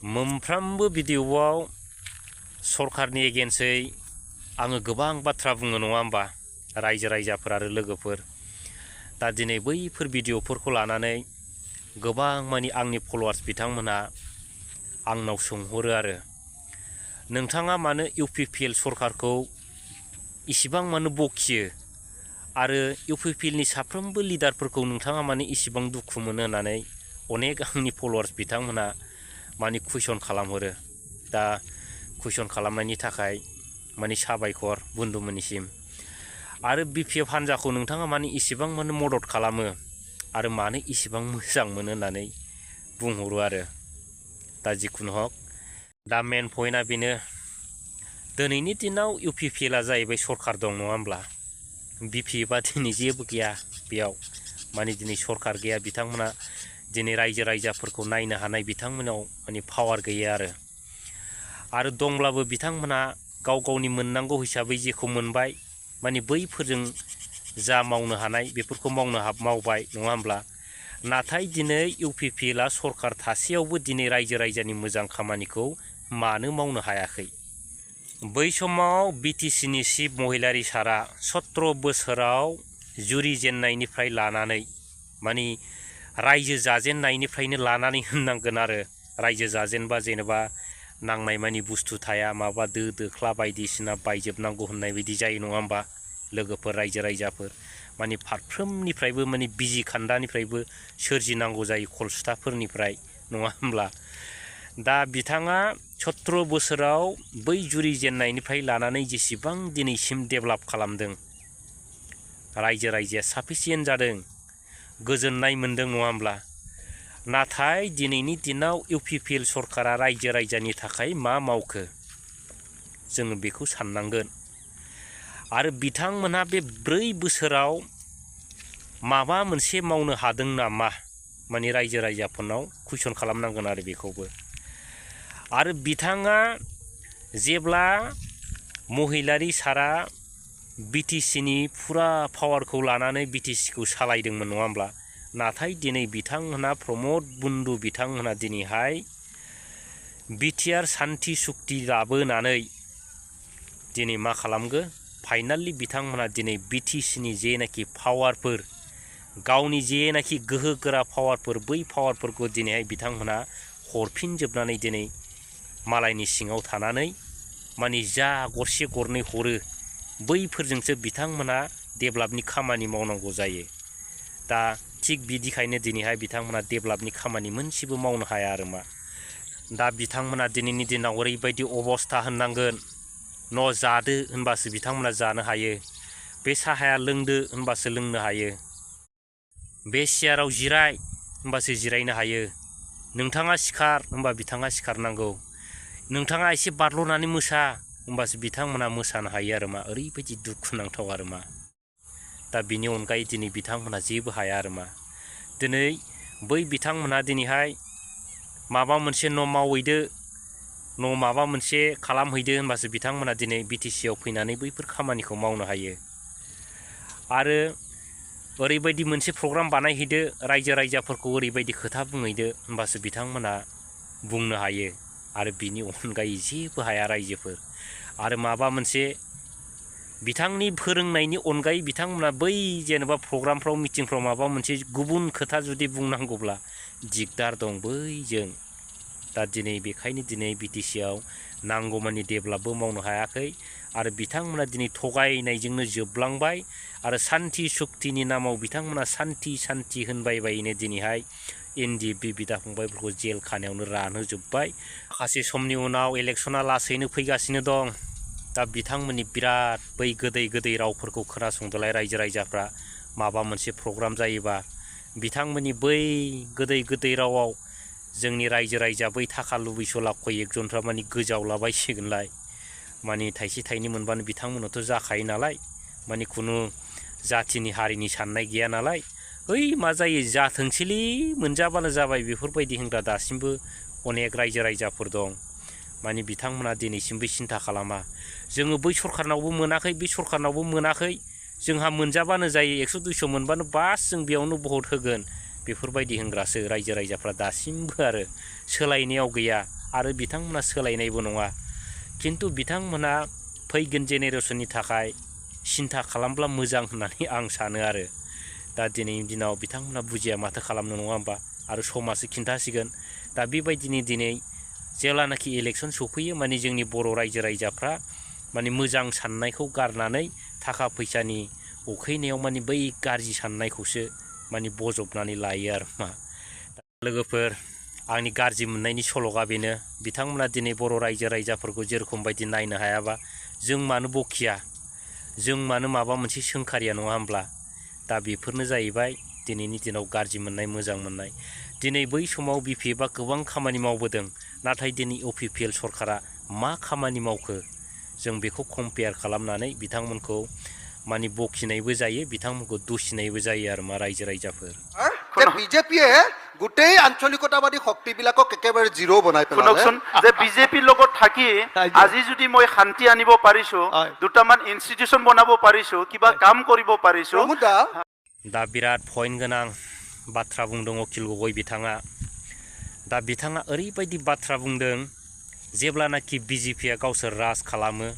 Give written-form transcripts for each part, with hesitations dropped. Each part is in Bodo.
मोनफ्रोमबो भिडिअआव सरकारनि एगेन्सै आङो गोबां बाथ्रा बुङो नङा होमबा रायजो राजाफोर आरो लोगोफोर। दा दिनै बैफोर भिडिअफोरखौ लानानै गोबां मानि आंनि फलोवार्स बिथांमोनहा आंनाव सोंहरो आरो नोंथाङा मानो इउपिपिएल सरकारखौ इसिबां मानो बखियो आरो इउपिपिएलनि साफ्रोमबो लिडारफोरखौ नोंथाङा मानो इसिबां दुखु मोनो होननानै अनेक आंनि फलोवार्स बिथांमोनहा माने कुइसन खालामहरो। दा कुइसन खालामनायनि थाखाय माने साबायखर बन्धुमोननिसिम। आरो बिपिएफ हान्जाखौ नोंथाङा माने इसिबां मानो मदद खालामो आरो मानो इसिबां मोजां मोनो होननानै बुंहरो आरो। दा जिखुनु हक दा मेन पइन्टआ बेनो दिनैनि दिनाव इउपिपिएलआ जाहैबाय सरकार दं नङा होमब्ला बिपिएफआ दिनै जेबो गैया बेयाव माने दिनै सरकार गैया बिथांमोना दिनै रायजो राजाफोरखौ नायनो हानाय बिथांमोनाव माने पावार गैया आरो दंब्लाबो बिथांमोना गाव गावनि मोननांगौ हिसाबै जेखौ मोनबाय माने बैफोरजों जा मावनो हानाय बेफोरखौ मावबाय नङा होमब्ला। नाथाय दिनै इउपिपिएलआ सरकार थासेयावबो दिनै रायजो राजानि मोजां खामानिखौ मानो मावनो हायाखै। बै समाव बिटिसिनि चिफ महिलारि सारा 17 बोसोराव जुरि जेननायनिफ्राय लानानै माने रायजो जाजेननायनिफ्रायनो लानानै होननांगोन आरो रायजो जाजेनबा जेनेबा नांनाय मानि बुस्थु थाया माबा दो दोख्ला बायदिसिना बायजोबनांगौ होननाय बायदि जायो नङा होमबा लोगोफोर रायजो राजाफोर माने फारफ्रोमनिफ्रायबो माने बिजि खान्दानिफ्रायबो सोरजिनांगौ जायो खलसुथाफोरनिफ्राय नङा होमब्ला। दा बिथाङा 17 बोसोराव बै जुरि जेननायनिफ्राय लानानै जेसेबां दिनैसिम डेभेलप खालामदों रायजो राजाया साफिसियेन्ट जादों गोजोननाय मोनदों नङा होमब्ला। नाथाय दिनैनि दिनाव इउपिपिएल सरकारा रायजो राजानि थाखाय मा मावखो जोङो बेखौ साननांगोन। आरो बिथांमोनहा बे 4 बोसोराव माबा मोनसे मावनो हादों नामा माने रायजो राजाफोरनाव कुइसन खालामनांगोन आरो बेखौबो। आरो बिथाङा जेब्ला महिलारि सारा बिटिसिनि फुरा पावारखौ लानानै बिटिसिखौ सालायदोंमोन नङा होमब्ला। नाथाय दिनै बिथांमोनहा प्रमद बन्धु बिथांमोनहा दिनैहाय बिटिआर सान्थि सुक्ति लाबोनानै दिनै मा खालामगो फाइनालि बिथांमोनहा दिनै बिटिसिनि जेनाखि पावारफोर गावनि जेनाखि गोहो गोरा पावारफोर बै पावारफोरखौ दिनैहाय बिथांमोनहा हरफिनजोबनानै दिनै मालायनि सिङाव थानानै माने जा गरसे गरनै हरो बैफोरजोंसो बिथांमोनहा डेभेलपनि खामानि मावनांगौ जायो। दा थिग बिदिखायनो दिनैहाय बिथांमोनहा डेभेलपनि खामानि मोनसेबो मावनो हाया आरो मा। दा बिथांमोनहा दिनैनि दिनाव ओरैबायदि अबस्था होननांगोन न' जादो होनबासो बिथांमोनहा जानो हायो बे साहाया लोंदो होनबासो लोंनो हायो बे सियाराव जिराय होनबासो जिरायनो हायो नोंथाङा सिखार होनबा बिथाङा सिखारनांगौ नोंथाङा एसे बारल'नानै मोसा होनबासो बिथांमोनहा मोसानो हायो आरो मा ओरैबायदि दुखुनांथाव आरो मा। दा बिनि अनगायै दिनै बिथांमोनहा जेबो हाया आरो मा। दिनै बै बिथांमोनहा दिनैहाय माबा मोनसे न' मावहैदो न' माबा मोनसे खालामहैदो होनबासो बिथांमोनहा दिनै बिटिसिआव फैनानै बैफोर खामानिखौ मावनो हायो। आरो ओरैबायदि मोनसे प्रग्राम बानायहैदो रायजो राजाफोरखौ ओरैबायदि खोथा बुंहैदो होनबासो बिथांमोनहा बुंनो हायो आरो बिनि अनगायै जेबो हाया रायजोफोर। आरो माबा मोनसे बिथांनि फोरोंनायनि अनगायै बिथांमोना बै जेनेबा प्रग्रामफ्राव मिटिंफ्राव माबा मोनसे गुबुन खोथा जुदि बुंनांगौब्ला दिगदार दं बैजों। दा दिनै बेखायनो दिनै बिटिसिआव नांगौमानि डेभेलपबो मावनो हायाखै आरो बिथांमोना दिनै थगायनायजोंनो जोबलांबाय आरो सान्थि सुक्तिनि नामाव बिथांमोना सान्थि होनबायबायैनो दिनैहाय एनडिएफबि बिदा फंबायफोरखौ जेल खानायावनो रानहोजोब्बाय। माखासे समनि उनाव इलेक्सना लासैनो फैगासिनो दं। दा बिथांमोननि बिराद बै गोदै रावफोरखौ खोनासंदोलाय रायजो राजाफ्रा माबा मोनसे प्रग्राम जायोबा बिथांमोननि बै गोदै रावाव जोंनि रायजो राजा बै थाखा लुबैसुला खय एकजनफ्रा माने गोजावलाबायसिगोनलाय माने थाइसे थाइनै मोनबानो बिथांमोनाथ' जाखायो नालाय माने खुनु जाथिनि हारिनि साननाय गैया नालाय ओइ मा जायो जाथोंसैलै मोनजाबानो जाबाय बेफोरबायदि होनग्रा दासिमबो अनेक रायजो राजाफोर दं। माने बिथांमोना दिनैसिमबो सिन्था खालामा जोङो बै सरकारनावबो मोनाखै बे सरकारनावबो मोनाखै जोंहा मोनजाबानो जायो 100-200 मोनबानो बास जों बेयावनो भट होगोन बेफोरबायदि होनग्रासो रायजो राजाफ्रा दासिमबो आरो सोलायनायाव गैया आरो बिथांमोना सोलायनायबो नङा। खिन्थु बिथांमोना फैगोन जेनेरेसननि थाखाय सिन्था खालामब्ला मोजां होननानै आं सानो आरो। दा दिनैनि दिनाव बिथांमोना बुजिया माथो खालामनो, नङा होमबा? आरो समासो खिन्थासिगोन। दा बेबायदिनो दिनै जेब्लानाखि इलेक्सन सफैयो माने जोंनि बर' रायजो राजाफ्रा माने मोजां साननायखौ गारनानै थाखा फैसानि उखैनायाव माने बै गाज्रि साननायखौसो माने बजबनानै लायो आरो मा। लोगोफोर, आंनि गाज्रि मोननायनि सल'आ बेनो, बिथांमोना दिनै बर' रायजो राजाफोरखौ जेरखम बायदि नायनो हायाबा जों मानो बखिया, जों मानो माबा मोनसे सोंखारिया, नङा होमब्ला? दा बेफोरनो जाहैबाय दिनैनि दिनाव गाज्रि मोननाय मोजां मोननाय। दिनै बै समाव BPFआ गोबां खामानि मावबोदों, नाथाय दिनै UPPL सरकारा मा खामानि मावखो जों बेखौ कम्पेयार खालामनानै बिथांमोनखौ माने बखिनायबो जायो, बिथांमोनखौ दुसिनायबो जायो आरो मा रायजो राजाफोर। বিজেপিয়ে গোটেই আঞ্চলিকতাবাদী শক্তিবিলাকক একেবাৰে জিৰো বনাই পেলালে। শুনকচোন, যে বিজেপিৰ লগত থাকি আজি যদি মই শান্তি আনিব পাৰিছো, দুটামান ইনষ্টিটিউচন বনাব পাৰিছো, কিবা কাম কৰিব পাৰিছো। दा बिराद पइन्ट गोनां बाथ्रा बुंदों अखिल गगৈ बिथाङा। दा बिथाङा ओरैबायदि बाथ्रा बुंदों, जेब्लानाखि BJPआ गावसोर राज खालामो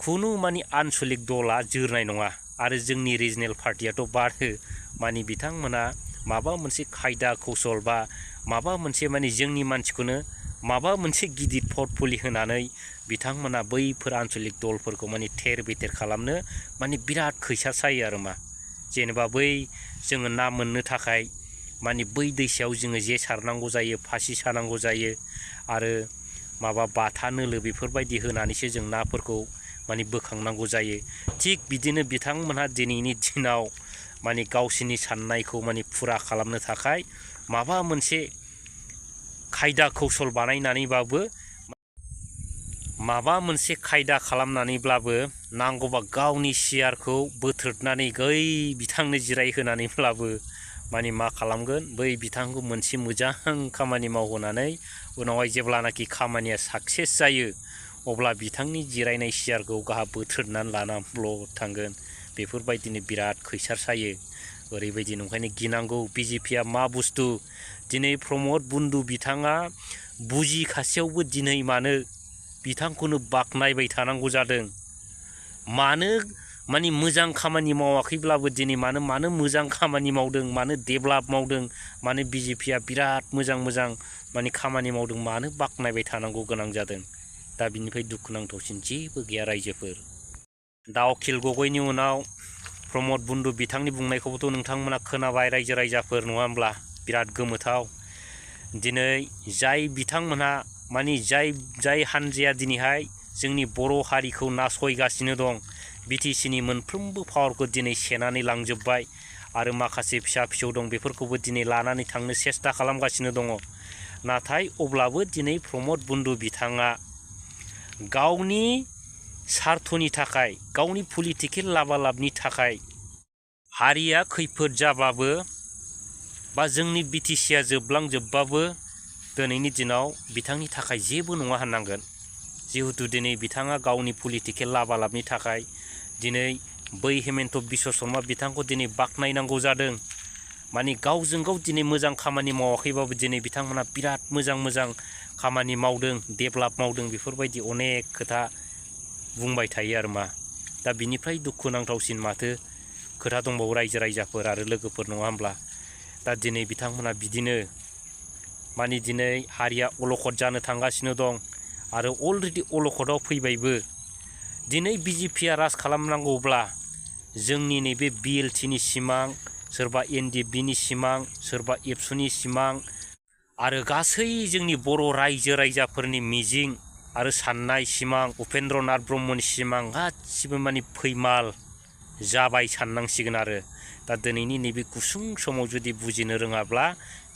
खुनु माने आनसलिक दला जोरनाय नङा आरो जोंनि रिजनेल पार्टियाथ' बारो। माने बिथांमोना माबा मोनसे खायदा कौशल बा माबा मोनसे माने जोंनि मानसिखौनो माबा मोनसे गिदिर पर्टफलि होनानै बिथांमोना बैफोर आनसलिक दलफोरखौ माने थेर बेथेर खालामनो माने बिराद खैसार सायो आरो मा। जेनेबा बै जोङो ना मोननो थाखाय माने बै दैसायाव जोङो जे सारनांगौ जायो, फासि सानांगौ जायो आरो माबा बाथा नोलो बेफोरबायदि होनानैसो जों नाफोरखौ माने बोखांनांगौ जायो। थिग बिदिनो बिथांमोनहा दिनैनि दिनाव माने गावसिनि साननायखौ माने फुरा खालामनो थाखाय माबा मोनसे खायदा कौशल बानायनानैबाबो माबा मोनसे खायदा खालामनानैब्लाबो नांगौबा गावनि सियारखौ बोथ्रोदनानै गै बिथांनो जिरायहोनानैब्लाबो माने मा खालामगोन, बै बिथांखौ मोनसे मोजां खामानि मावहोनानै उनावहाय जेब्लानाखि खामानिया साक्सेस जायो अब्ला बिथांनि जिरायनाय सियारखौ गाहा बोथ्रोदनानै लानानै ब्लक थांगोन। बेफोरबायदिनो बिराद खैसार सायो। ओरैबायदि नंखायनो गिनांगौ। BJPआ मा बुस्थु, दिनै प्रमद बन्दु बिथाङा बुजिखासेयावबो दिनै मानो बिथांखौनो बाख्नायबाय थानांगौ जादों? मानो माने मोजां खामानि मावाखैब्लाबो दिनै मानो मोजां खामानि मावदों, मानो डेभेलप मावदों, मानो BJPआ बिराद मोजां माने खामानि मावदों, मानो बाख्नायबाय थानांगौ गोनां जादों? दा बिनिफ्राय दुखुनांथावसिन जेबो गैया रायजोफोर। दा अखिल गगैनि उनाव प्रमद बन्दु बिथांनि बुंनायखौबोथ' नोंथांमोना खोनाबाय रायजो राजाफोर, नङा होमब्ला? बिराद गोमोथाव। दिनै जाय बिथांमोनहा माने जाय हानजाया दिनैहाय जोंनि बर' हारिखौ नासयगासिनो दं, BTCनि मोनफ्रोमबो पावारखौ दिनै सेनानै लांजोब्बाय आरो माखासे फिसा फिसौ दं बेफोरखौबो दिनै लानानै थांनो सेस्था खालामगासिनो दङ। नाथाय अब्लाबो दिनै प्रमद बन्दु बिथाङा गावनि सार्थनि थाखाय, गावनि पलिटिकेल लाबालाबनि थाखाय हारिया खैफोद जाबाबो बा जोंनि BTCआ जोबलांजोबबाबो दिनैनि दिनाव बिथांनि थाखाय जेबो नङा होननांगोन। जिहेतु दिनै बिथाङा गावनि पलिटिकेल लाबालाबनि थाखाय दिनै बै हेमन्त बिश्व शर्मा बिथांखौ दिनै बाख्नायनांगौ जादों। माने गावजों गाव दिनै मोजां खामानि मावाखैबाबो दिनै बिथांमोना बिराद मोजां खामानि मावदों, डेभेलप मावदों, बेफोरबायदि अनेक खोथा बुंबाय थायो आरो मा। दा बिनिफ्राय दुखुनांथावसिन माथो खोथा दंबावो रायजो राजाफोर आरो लोगोफोर, नङा होमब्ला? दा दिनै बिथांमोना बिदिनो माने दिनै हारिया अलखद जानो थांगासिनो दं आरो अलरेडि अलखदाव फैबायबो। दिनै BJPआ राज खालामनांगौब्ला जोंनि नैबे BLTनि सिमां, सोरबा NDFBनि सिमां, सोरबा एबसुनि सिमां आरो गासै जोंनि बर' रायजो राजाफोरनि मिजिं आरो साननाय सिमां, उपेन्द्र नाथ ब्रह्मनि सिमां गासिबो माने फैमाल जाबाय साननांसिगोन आरो। दा दिनैनि नैबे गुसुं समाव जुदि बुजिनो रोङाब्ला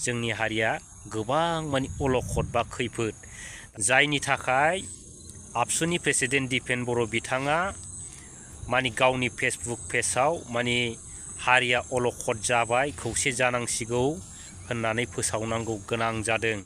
जोंनि हारिया गोबां माने अलखद बा खैफोद, जायनि थाखाय आबसुनि प्रेसिडेन्ट दिपेन बर' बिथाङा माने गावनि फेसबुक पेजआव माने हारिया अलखद जाबाय, खौसे जानांसिगौ होननानै फोसावनांगौ गोनां जादों।